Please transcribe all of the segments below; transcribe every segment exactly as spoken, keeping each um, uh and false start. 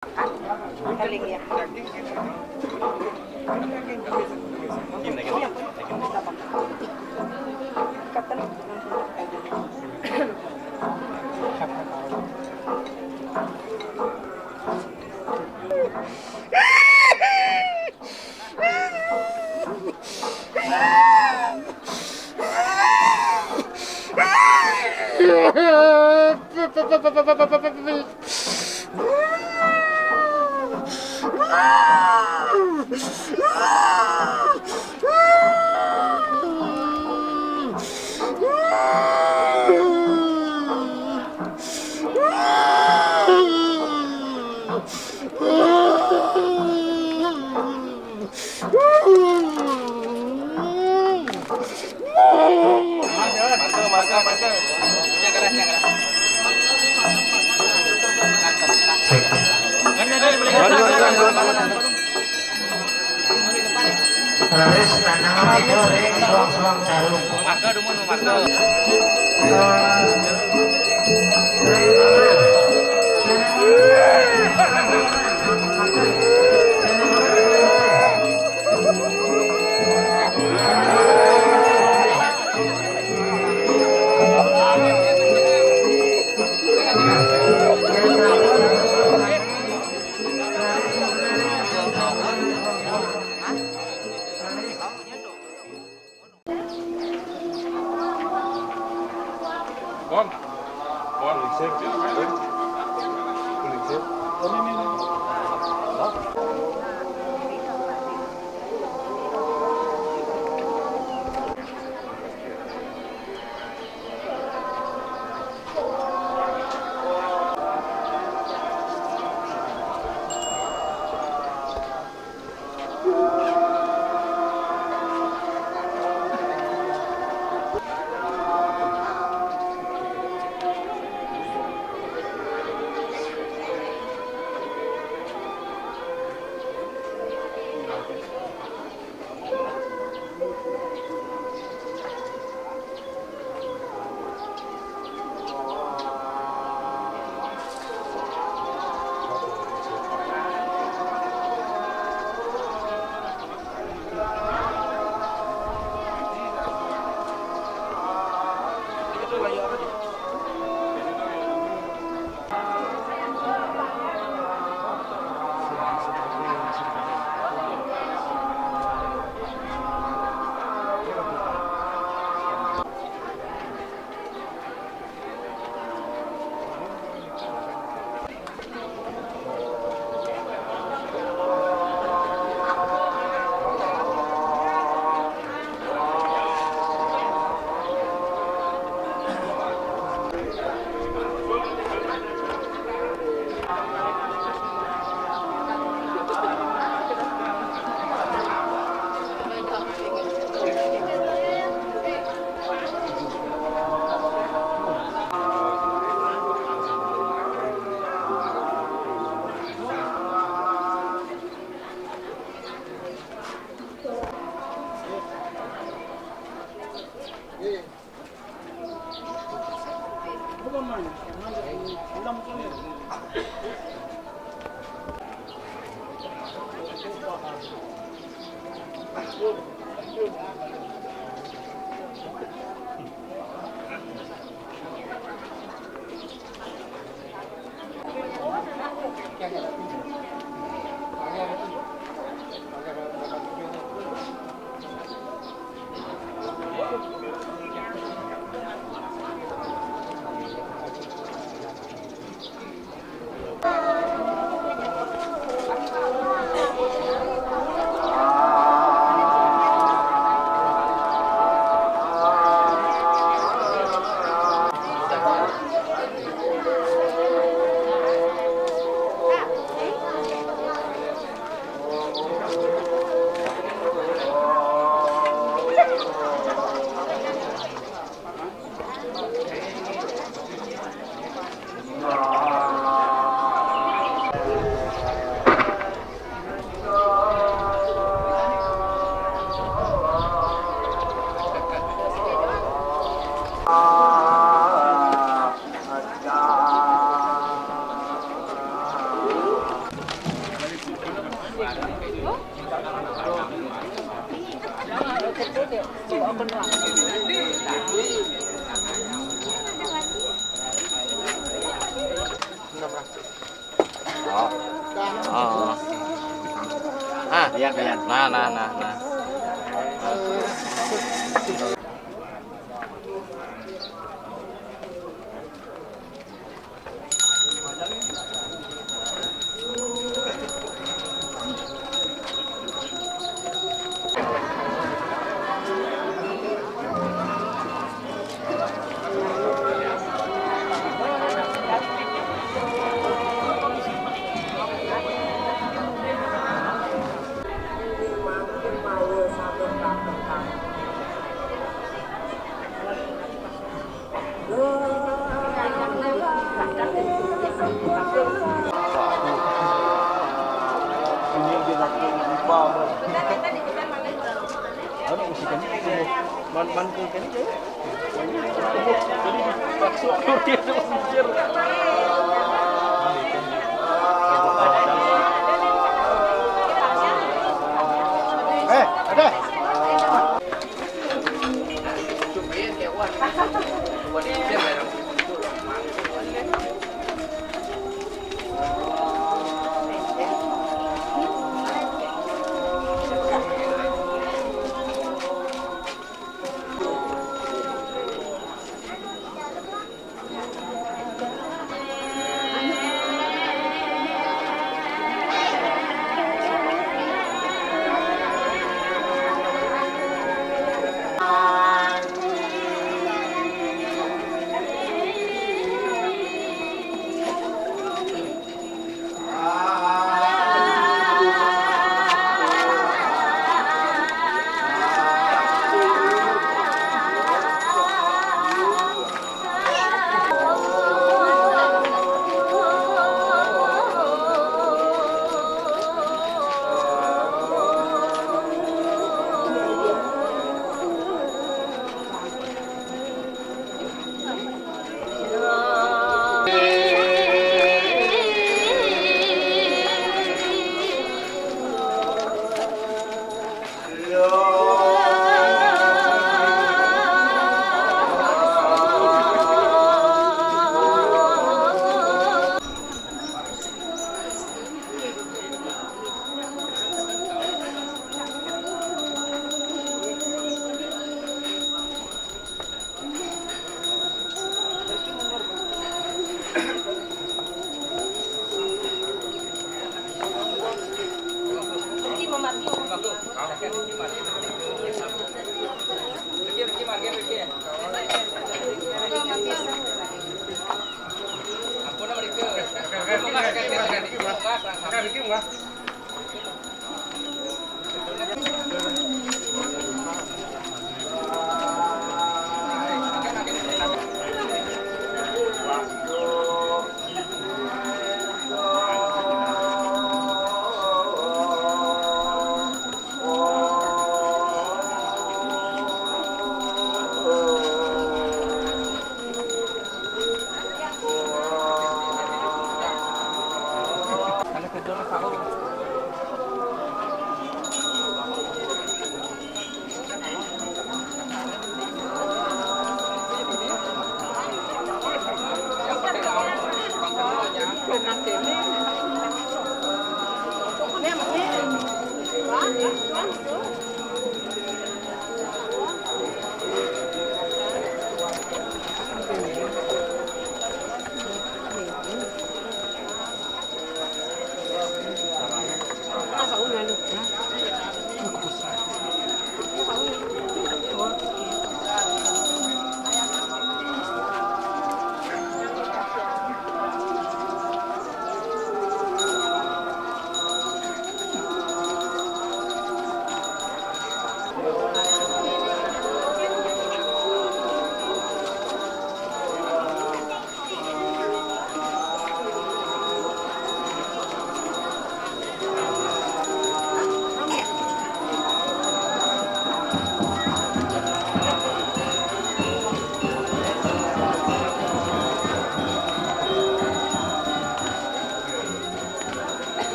Galing ya. Terus tanam itu ring suang-suang jarum. Marga dumun, marga. Bon. Bon. Oh. Oh. Ah, iya, iya. Nah, nah, nah, nah. Anu, usikan itu. Man, man, kan itu. Jadi, paksa dia tuh mikir. Eh, ada.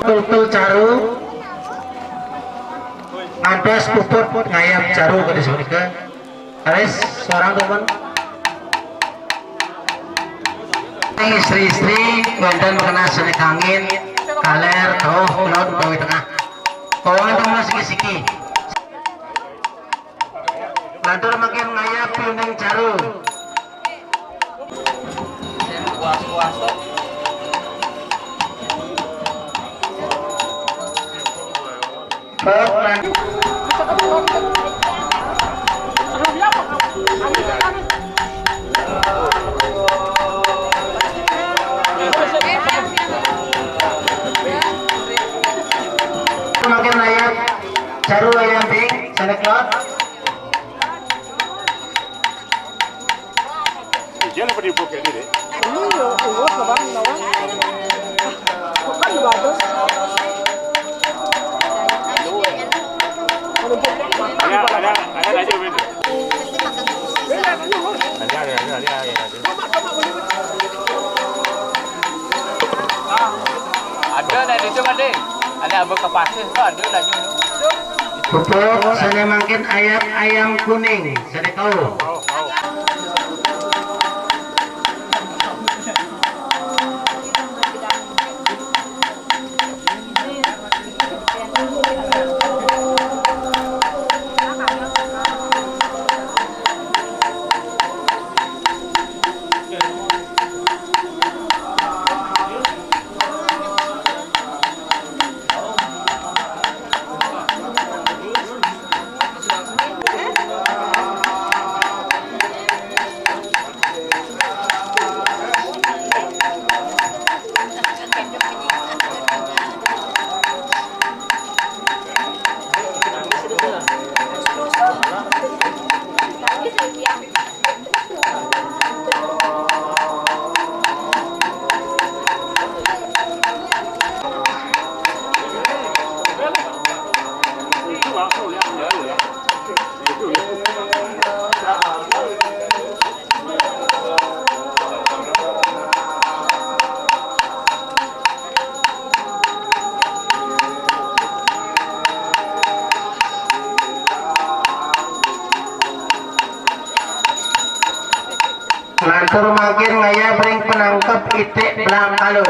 Tutul caru, ngantos puput ngayab caru ka disapunika. Alis, sorang temen. Istri-istri, wénten mangkana sané kangin, kalér, kauh, kulon, utawi tengah. Pawangan temen siki-siki. Lantur mangkin ngayab piuning caru. Pok lan- Mangkin ngayab caru ayam bing, sané kelod. Iya, lah, pada buka ini, deh. Ini yo, urus, Bang, lawan. Ah, bukan bagus. Ada, ada, ada lagi, Win. Ada, ada, ada, ada, ada. Ada, ada, ada, ada. Ada abah kepasih, tuh, ada lagi. Pupuk, sané mangkin ayam, ayam kuning, sané kauh. Lantur mangkin ngayab ring panangkep itik belang kalu.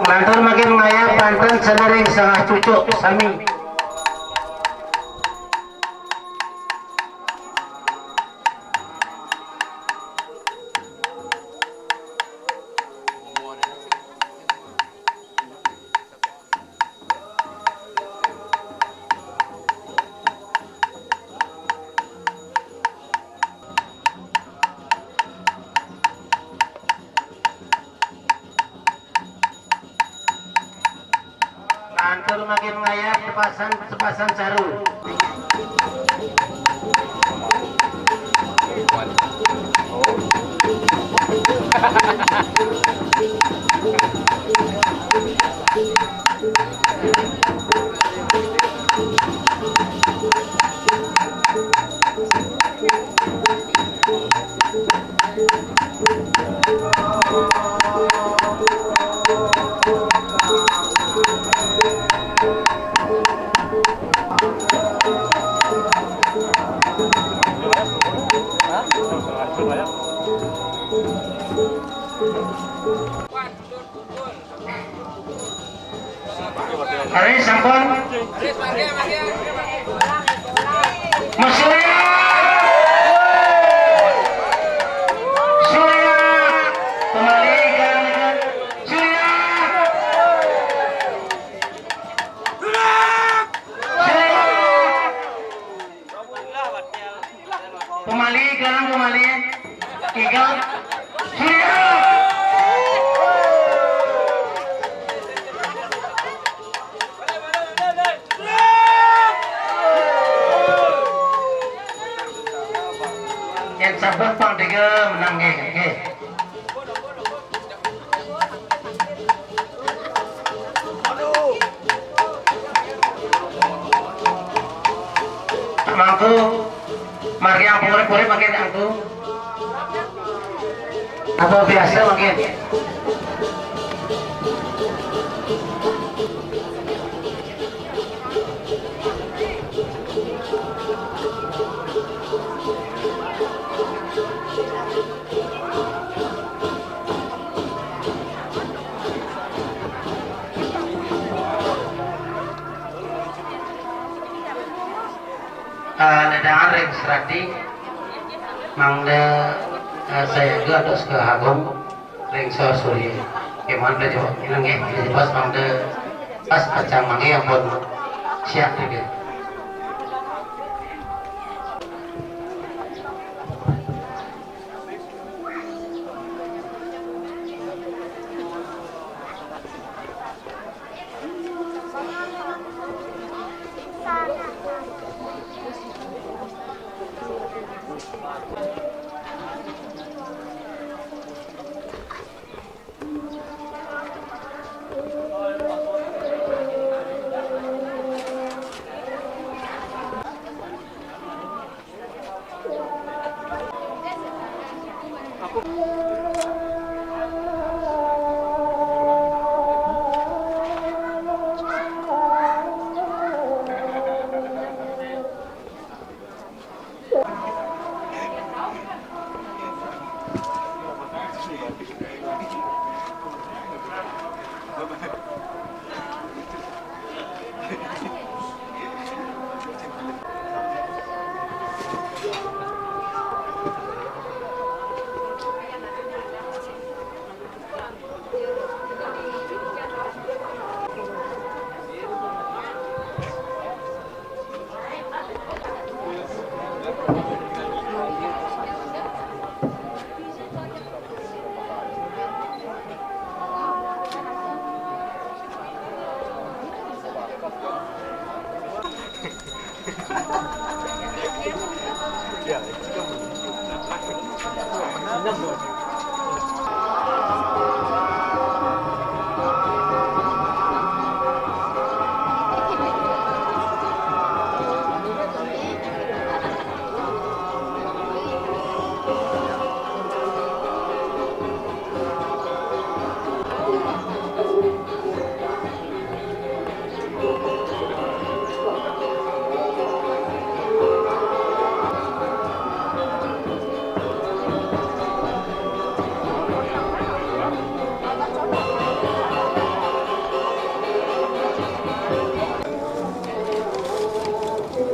Lantur mangkin ngayab panten sané ring salah cucuk sami. Lantur mangkin ngayab sepasan, sepasan caru. Ari sampun. Mas Surya. Surya. Kembali ke Surya. Surya. Kembali, garang kembali. Tiga. Surya. Saban pang tiga menang, nggih, nggih. Mangku, margi ampun urip-urip mangkin, Angku. Apa biasa mangkin? Eh, nedangan ring serati, mangda, eh, sayaga antuk sekahagung ring sor surya. Kémahan da jebos, ineng nggih, da jebos mangda pas pacang manggi ampun siap tiga.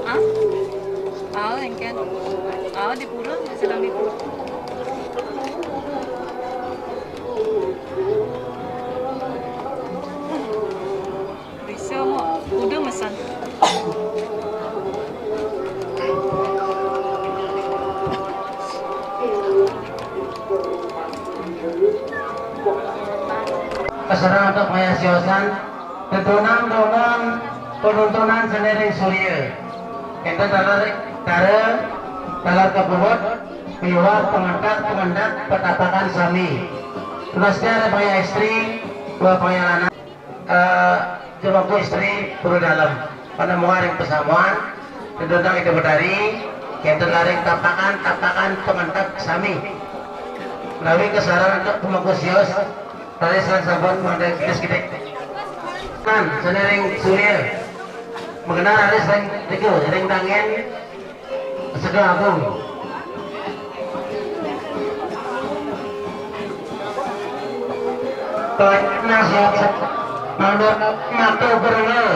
Ah? Ah, engken. Ah, di pura, sedang di pura. Bisa mo, udah mesan. Kasarengin antuk pangayosan, tuntunan, tuntunan, penuntunan sané ring surya. Kénten taler, taler, taler kapuput, miwah pangendak, pangendak patapakan sami. Tunas tiang ring pangayah istri, dua pangayah lanang. Eh, Jemangku istri pura dalem. Pada muaring pasamuan, dedondang Ida Betari, kénten laring tapakan, tapakan pangendak sami. Menawi kasarengin antuk pamangku sios, raris lan sampun mangda kidik-kidik. Kan, sané ring surya. Magenah raris ring tiga, ring tangen, Sega Agung. Tengah siap, siap. Manut mata berengel.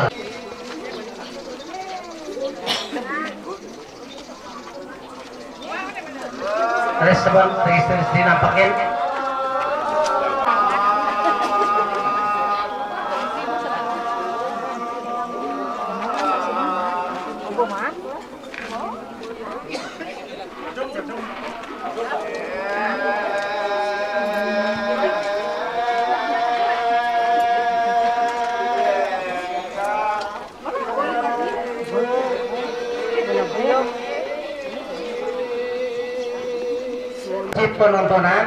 Respon registrasi nampakin. Penontonan,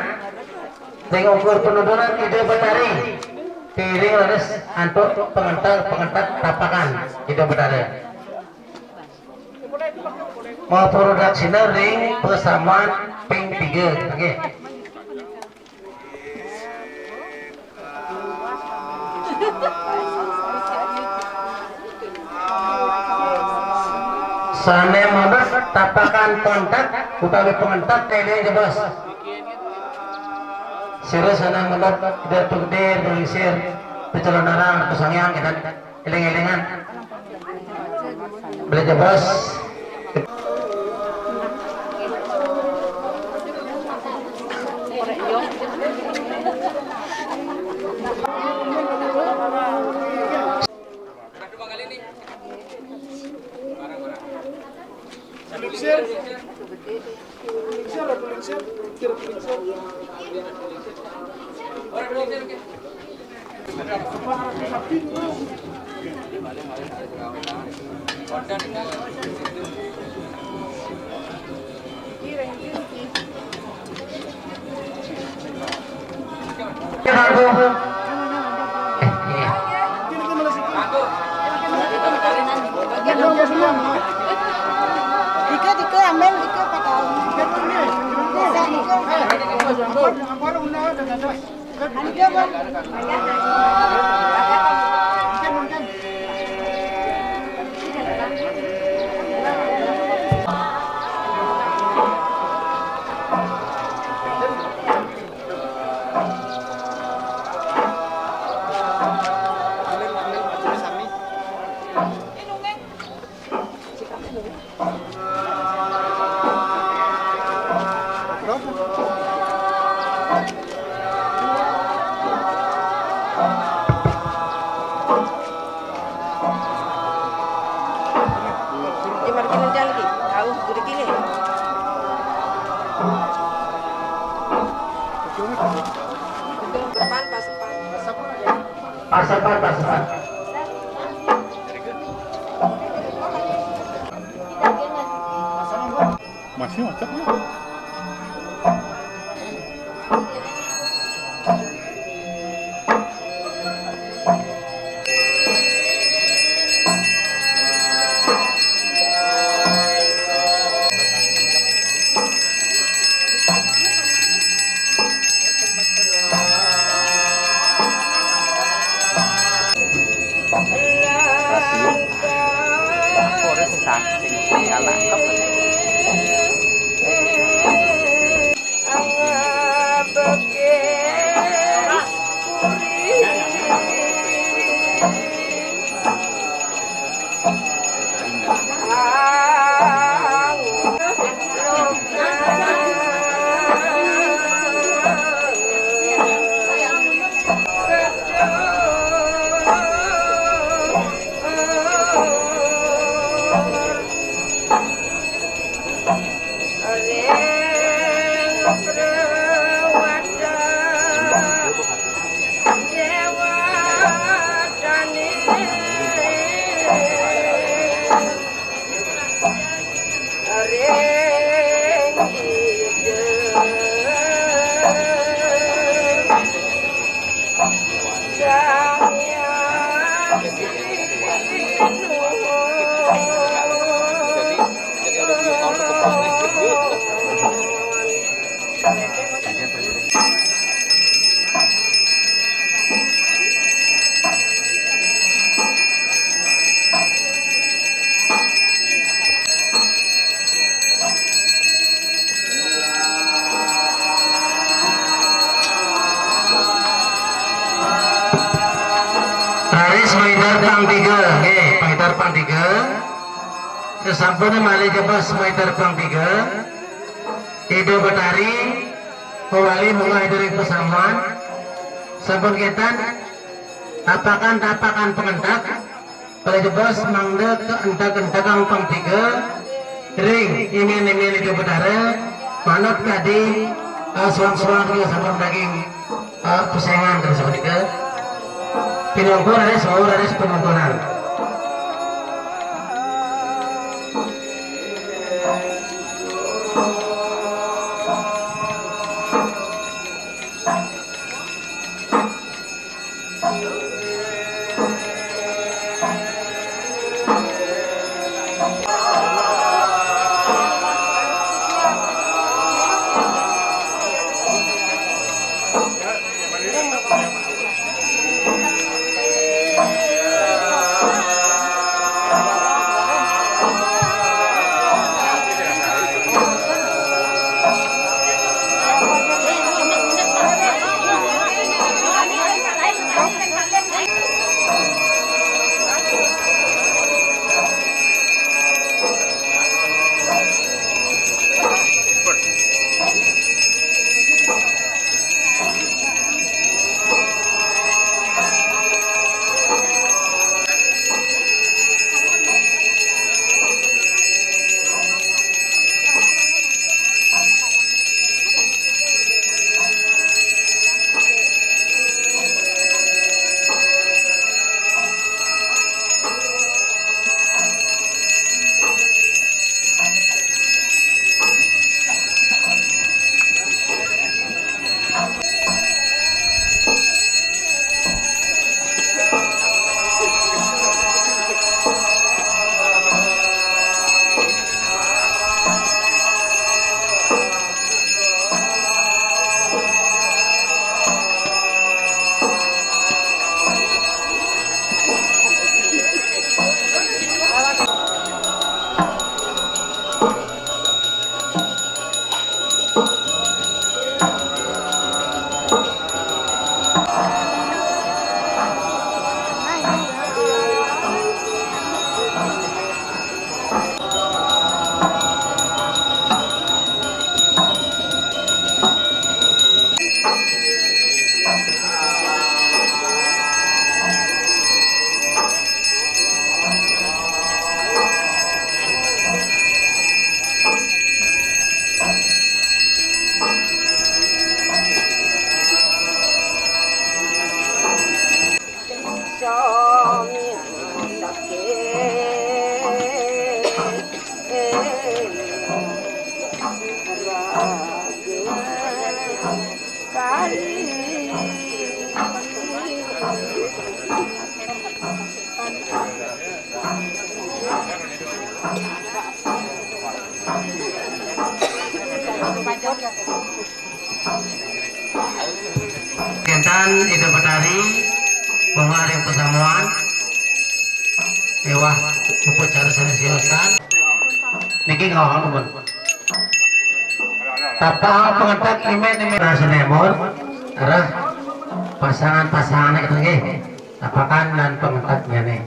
ring ungkur penontonan Ida Betari. Tiring leres antuk pengentek-pengentek tapakan Ida Betari. Mau produk sina ring pesamuan ping tiga. Oke. Sane mabes tapakan pengentek utawi pengentek kene aja, Bos. Sira sane mabes Ida Tukdir, Ida Lingsir, Ida Calonarang, Ida Sangyang, kita eling-elingan. Beli aja, Bos. Dike, dike, ambil dike, patah. Bisa dike. Di margin aja lagi. Tahu, duduk ini. Depan, pas depan. Pas depan, pas depan. Masih macet nih. Raris maitar pang tiga, nggih, maitar pang tiga. Sesampun malih jebos maitar pang tiga. Ida Betari mawali munggah ida ring pasamuan. Sampun ketan, tapakan-tapakan pangentek. Para jebos mangda kaentek-entekang pang tiga ring imin-imin Ida Betara, manut kadi, eh, suang-suang ring sampun daging, eh, pusengan, kadi sapunika. Pinungkur raris wau raris panontonan. Ida Betari, pengaring pesamuan, ewah upacara sanes siosan. Niki ngawang pun. Tapal pengentat imen-imen rasa nemor, arah pasangan-pasangan itu nggih. Tapakan dan pengentatnya nih.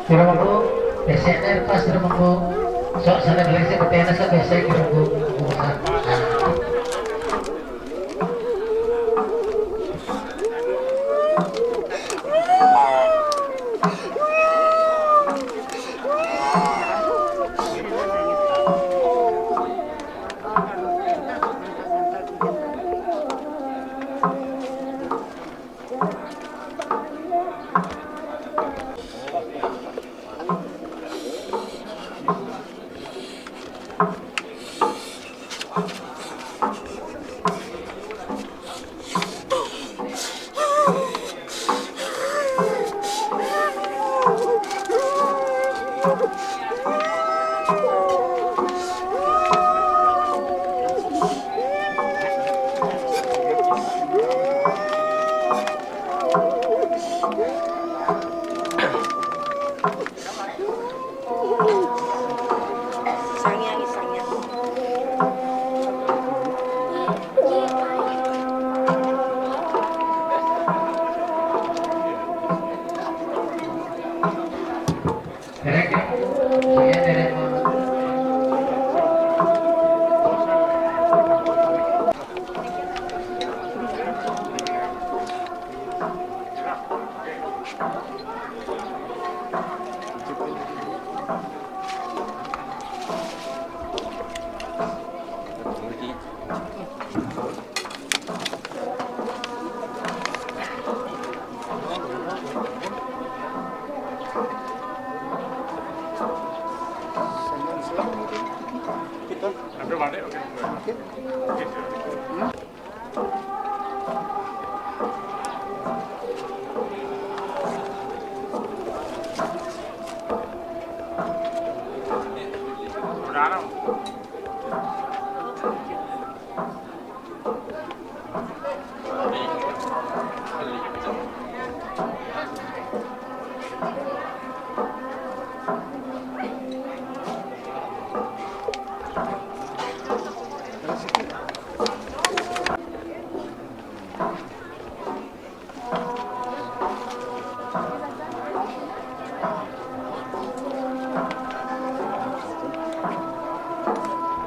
Kira mengko, besek nih pas kira mengko. Sok sana beli sih, betena sok besek kira mengko.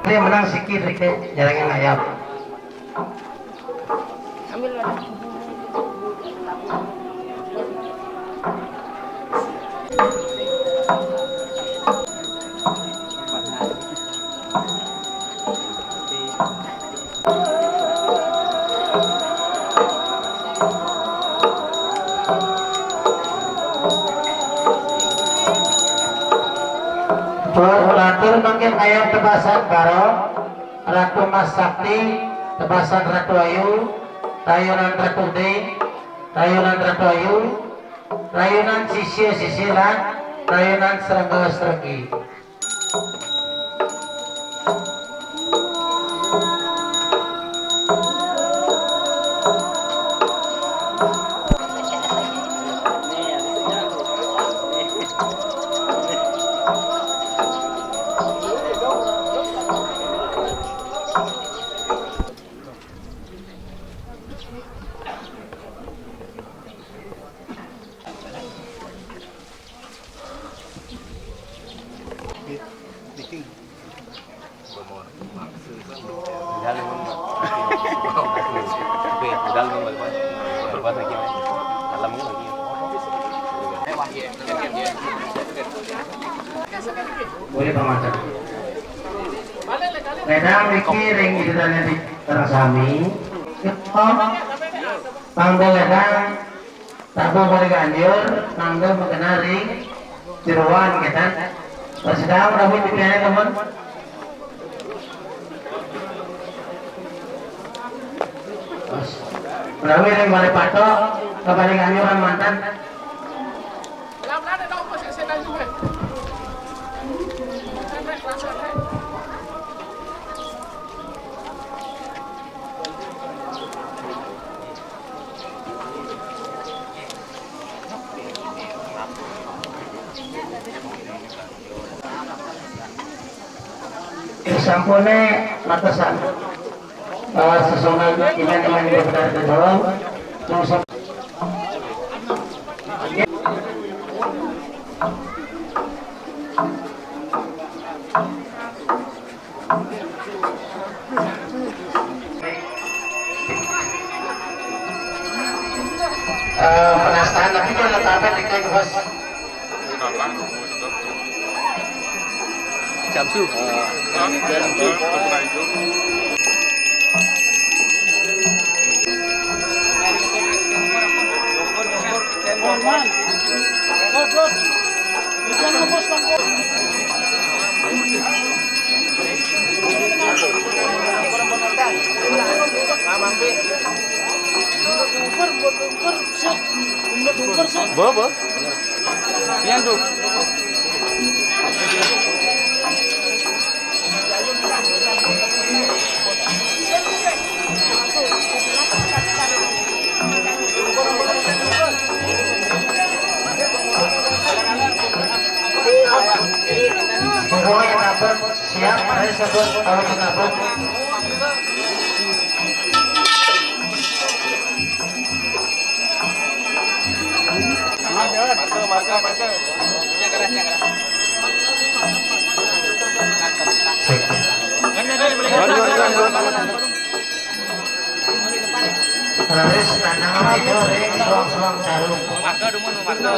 Ini menang sikit-sikit, jarangin ayam. Tur lantur mangkin ayam tebasan baro, Ratu Mas Sakti, tebasan Ratu Ayu, rayunan Ratu Ding, rayunan Ratu Ayu, rayunan sisia-sisia lan rayunan serengga-serenggi. Boleh pamaca. Ledang niki ring ida dané di Terasami. Kita panggil ledang Tabuh bari ganjur, mangga magenah ring jeroan, kénten. Prasida menawi titiangé, temen. Terus, menawi ring bari patok, ka bari ganjuran manten. Sampuné matesan. Eh, sesuunan iman-iman di Betara Kedong. Eh, penasaran tapi dia letakkan di kain bos. Jamsu. Bawa, bawa. Yan, tuh. Pokoknya dapat siap, ayo sebut kalau kita. Terus tanam itu ring suang-suang jarum. Marga dumun, marga.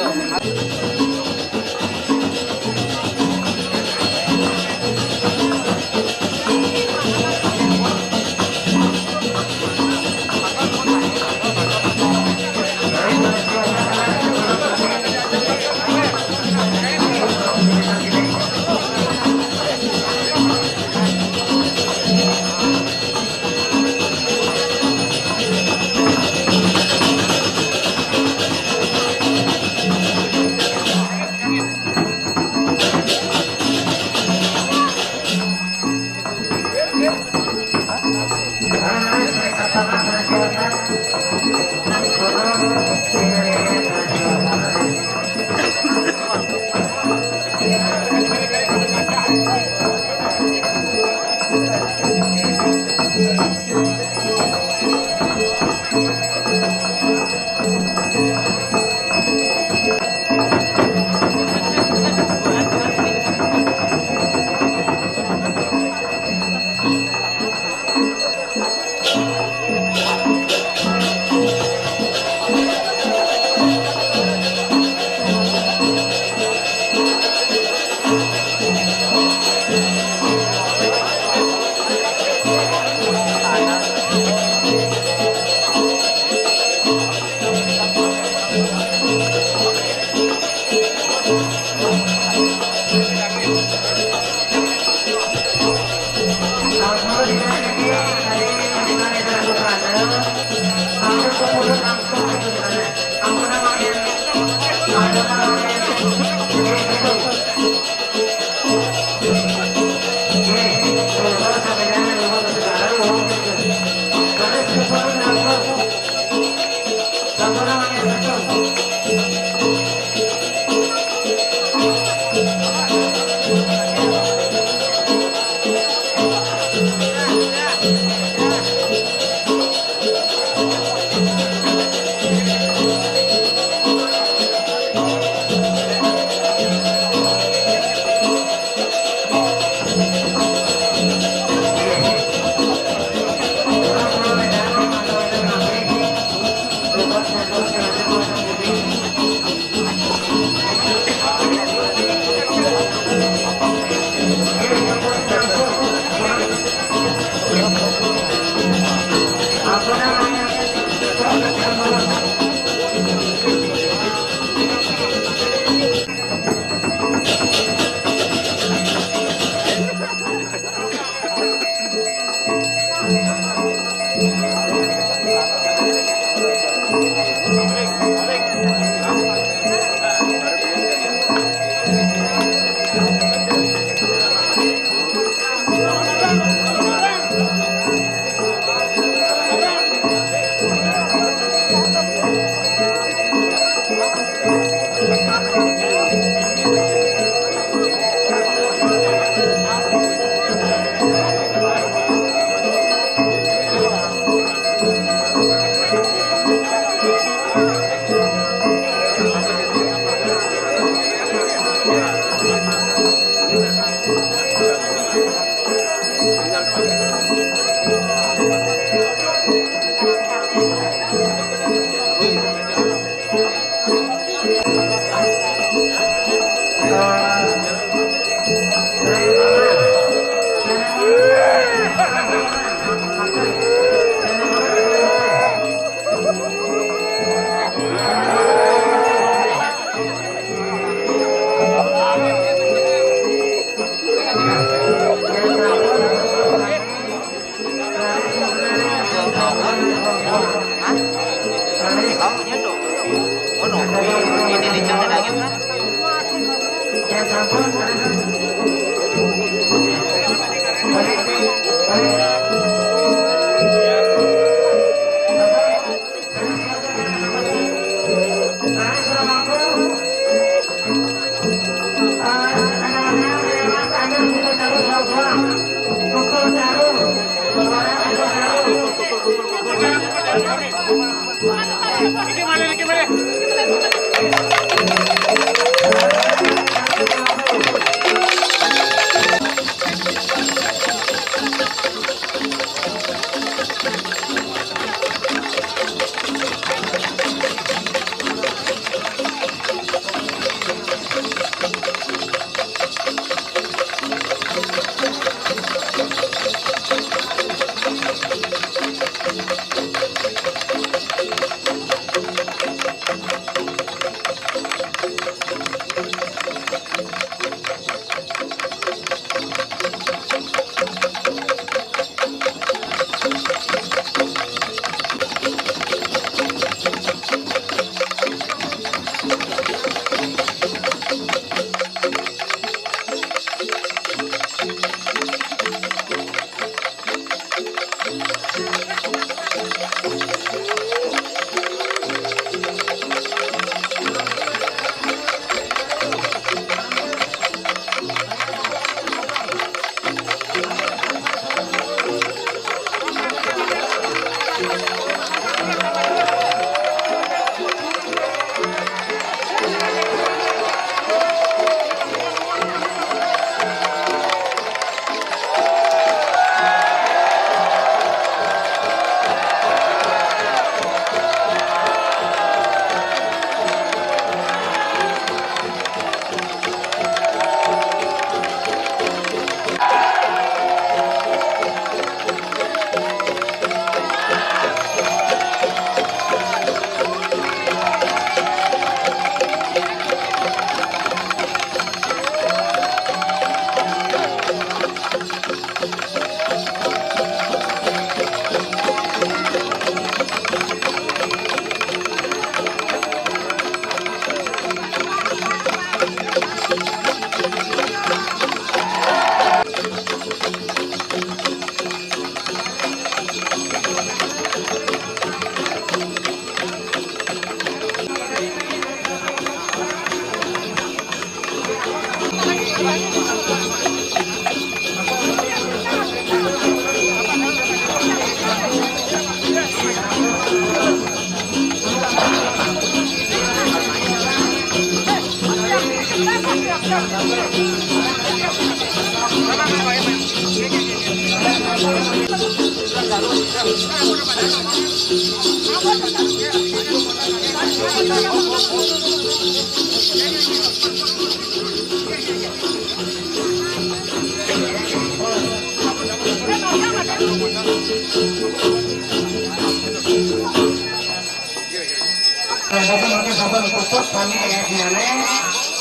Sampun, sampun pupus kami ya, Diane.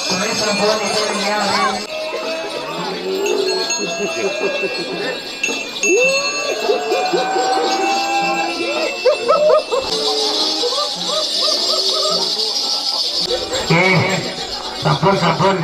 Terus sampun itu ya. Oke, sampun, sampun.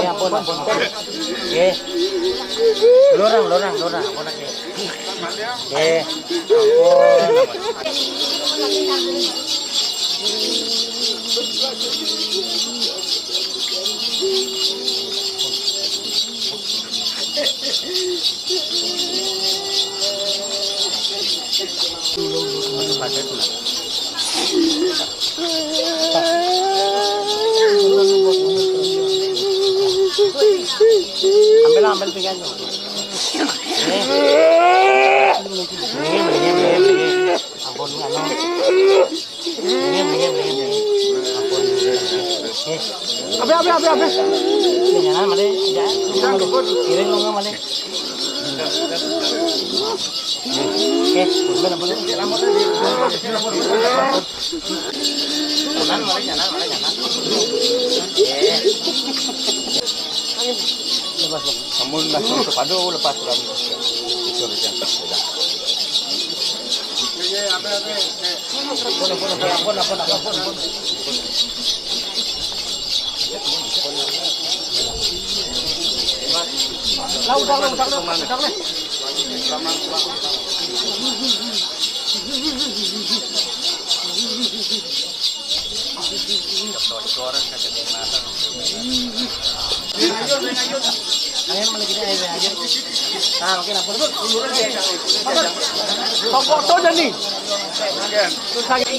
Ya ampun, ampun, ampun. Nggih. Lurang, lurang, lurang, ampun, nggih. Nggih. Ampun. Ambil, ambil pinggannya. Ini. Ini, ini, ini, ini. Ampun, anu. Ini, ini, ini, ini. Ampun. Ini. Apa, apa, apa, apa? Ini jangan, mari. Tidak. Kirim lu, mari. Oke, punten, punten. Jalan, mulai jalan, mulai jalan. Lepas, lepas. Amun langsung kepadu, lepas, lepas. Itu, itu, sudah. Lah, udah, lah, udah, lah, udah, lah. Ayo, mana kita, ayo, ayo. Nah, oke, nah, foto, foto, foto, foto, nih. Terus lagi.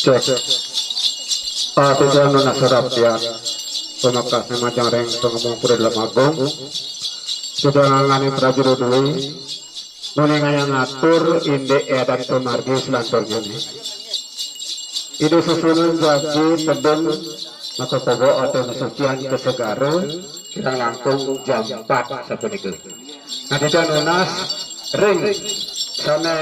Cek. Patujuan nunas sarabdian. Pamekas majeng ring Pangemung Puri Dalem Agung. Sudah ngangani prajurit dwi. Nulingayang ngatur indik adat pamargi selanturnyané. Indik susunan jagi tebing Maka pogo atau sucian ke segara kirang langkung jam empat sapunika. Nah, kita nunas ring sane